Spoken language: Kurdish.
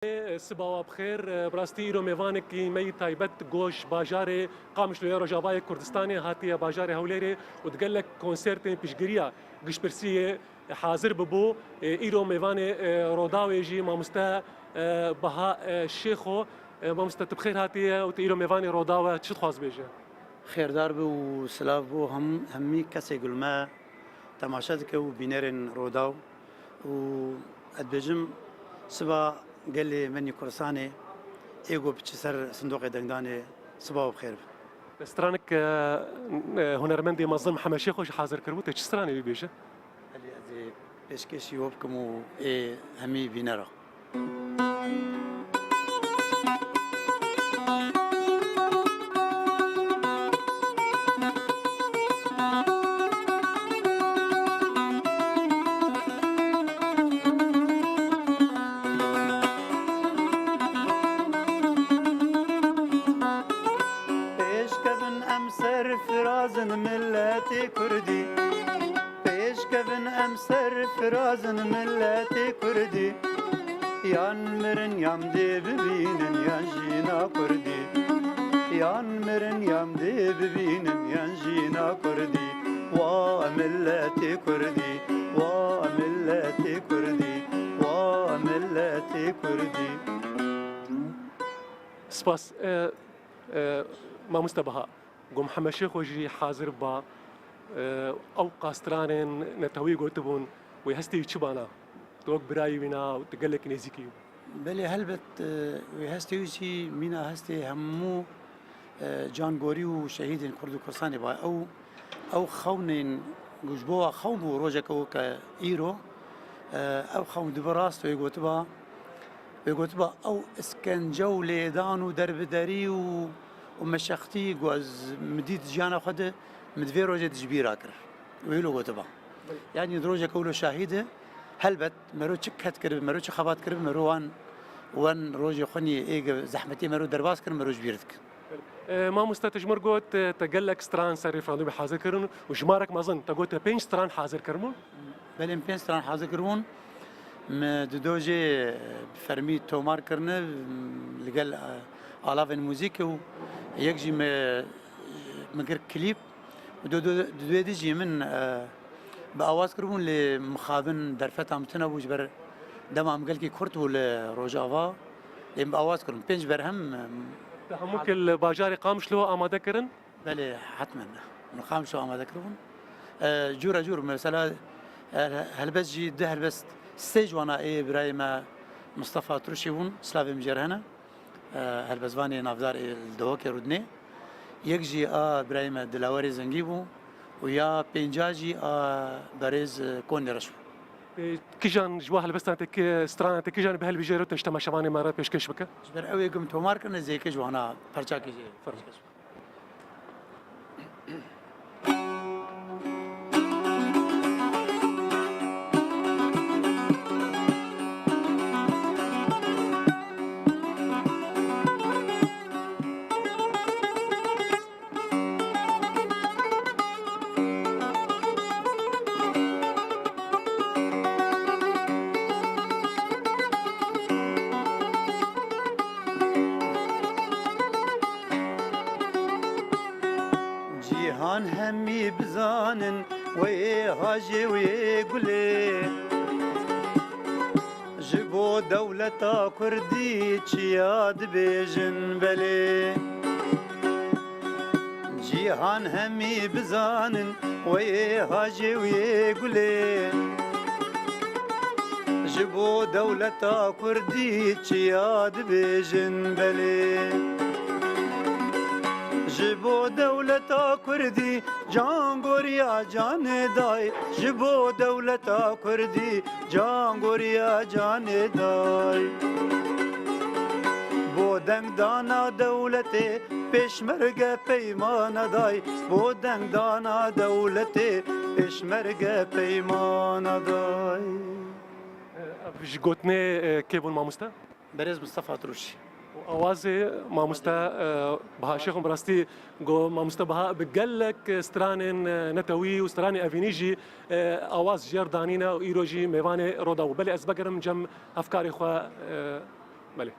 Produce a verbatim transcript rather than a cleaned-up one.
Siba we bi xêr. Bi rastî îro mêvanekî me yî taybet go ji bajarê Qamişlo ya Rojavayê Kurdistanê hatiye bajarê Hewlêrê û di gelek konsertên piştgiriya giştpirsiyê hazir bibû. Îro mêvanê Rodawê jî mamoste Baha Şêxo. Mamoste, tu bi xêr hatiye û tu îro mêvanê Rodaw e, çi dixwaz bêje? Xêrdar be û silav bo hem, hemî kesê ku li me temaşe dike û bînerên Rodaw. Û ez dibêjim, siba gelê me nî Kurdistanê ê ku biçi ser sindoqê dengdanê, siba we bi xêr be. Stranek, e, e, hunermendê mezin Mihemed Şêxo jî hazir kiribû, te çi stranê wî bêje? Belê, ez ê pêşkêşî we bikim û ê hemî bînera. Pêşkevin em serfirazin milletê Kurdî. Pêşkevin em serfirazin milletê Kurdî. Yan mirin yan dê bibînin yan jîna Kurdî. Yan mirin yan dê bibînin yan jîna Kurdî. Wa milletê Kurdî, wa milletê Kurdî, wa milletê Kurdî. Spas, e, e, mamoste Baha. Ku Mihemed Şêxo jî hazir ba, e, ew qas stranên netewî gotibûn, wê hestê wî çi bana? Tu wek birayê wî na û tu gelek nêzîkî. Belê, helbet, e, wê hestê wî jî mîna hestê hemû, e, cangorî û şehîdên Kurd û Kurdistanê ba. Ew, ew xewnên ku ji bo wa xewn bû rojeke weke îro, e, ew xewn dibe rast wê gotiba, wê gotiba ew iskence û lêdan û derbiderî û û meşextî ku ez min dît jiyana xwe de, min di vê rojê de ji bîra kir. Wê wilo gotiba. Yanî di rojeke wilo şahîd e, helbet mero çi ked kiribe, mero çi xebat kiribe, mero wan, wan rojê xwe nî ê ge zehmetiyê mero derbas kirin, mero ji bîr dikin. E, mamoste, tu ji mir got, e, te gelek stran ser referandûmê hazir kirin û jimarek mezin, te got te pênc stran hazir kiribûn? Belê, em pênc stran hazir kiribûn. Me di dojê bi fermî tomar kirine, li gel, e, alavên muzîkê û yek jî me, me kir klîp. Di do-, di duyê di jî min, e, bi awaz kiribûn, lê mixabin derfeta min tune bû, ji ber dema min gelkî kurt bû li Rojava. Lê min bi awaz kiribûn. Pênc berhem, e, Te hemû kil bajarê Qamişlo amade kirin? Belê, hetmen. Min Qamişlo amade kiribûn. E, cûre cûr, mesela, e, helbest jî, du helbest, sê ji wana ê birayê me Mistefa Turşî bûn, silavê min jê re hene. E, helbestvanê navdar ê li Dihokê Rûdinê. Yek jî a birayê me Dilawerê Zengî bû û ya pênca jî a berêz, e, Konê Reş bû. E, kijan ji wa helbestan te ki, stranan te kijan bihilbijêre û te ji temaşevanê me re pêşkêş bike? Ji ber ew ê ku min tomar kirine, zêke ji wana perçakê jê pêşkêş bike. Cîhan hemî bizanin wê hajê wê gulê. Ji bo dewleta Kurdî çiya dibêjin belê. Cîhan hemî bizanin wê hajê wê gulê. Ji bo dewleta Kurdî çiya dibêjin belê. Ji bo dewleta Kurdî can goriya canê day. Ji bo dewleta Kurdî can goriya canê day. Bo dengdana dewletê pêşmerge peymana day. Bo dengdana dewletê pêşmerge peymana day. Ev ji gotinê, e, kê bûn mamoste? Berêz Mistefa Tirûşî. Û awazê mamoste, e, Baha Şêxo, bi rastî got mamoste Baha bi gelek stranên, e, netewî û stranê evînî jî, e, awaz jêr danîne û îro jî mêvanê Rodaw bû. Belê ez vegerim cem hevkarê xwe, e, Belê.